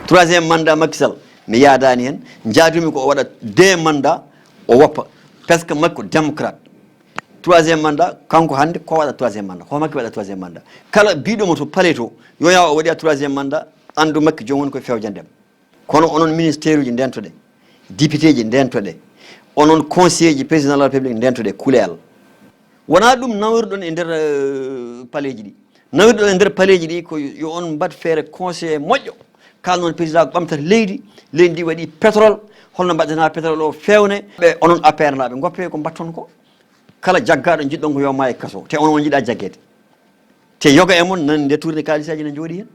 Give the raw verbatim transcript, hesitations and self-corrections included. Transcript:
Troisième mandat Macky Sall, mi yaadaani heen. Njaadumi ko o waɗa deux mandats, o woppa. Parce que Macky ko démocrate. Troisième mandat, kanko hannde ko waɗa troisième mandat, ko Macky waɗa troisième mandat. Kala biiɗo mo to palais to, yo yaa o waɗi a troisième mandat, anndu Macky joom woni koye fewjande mo. Kono onon ministère uji ndentoɗe, député ji ndentoɗe, onon conseiller ji président de la République ndentoɗe, kulee Allah. Wonaa ɗum nawiruɗon e nder, eh, palais ji ɗi. Nawiruɗon e nder palais ji ɗi ko yo on mbaɗ feere conseiller moƴƴo. Kaalnon président ko ɓamtata leydi, leydi ndi waɗi pétrole, holno mbaɗdata pétrole o fewne? Ɓe onon A P R naaɓe, ngoppe ko mbaɗton ko. Kala jaggaaɗo njiɗɗon ko yo maaye kaso, te on, on njiɗaa jaggeede. Te yoga e mon nan nde tourné kaalisaaji ne njooɗi heen.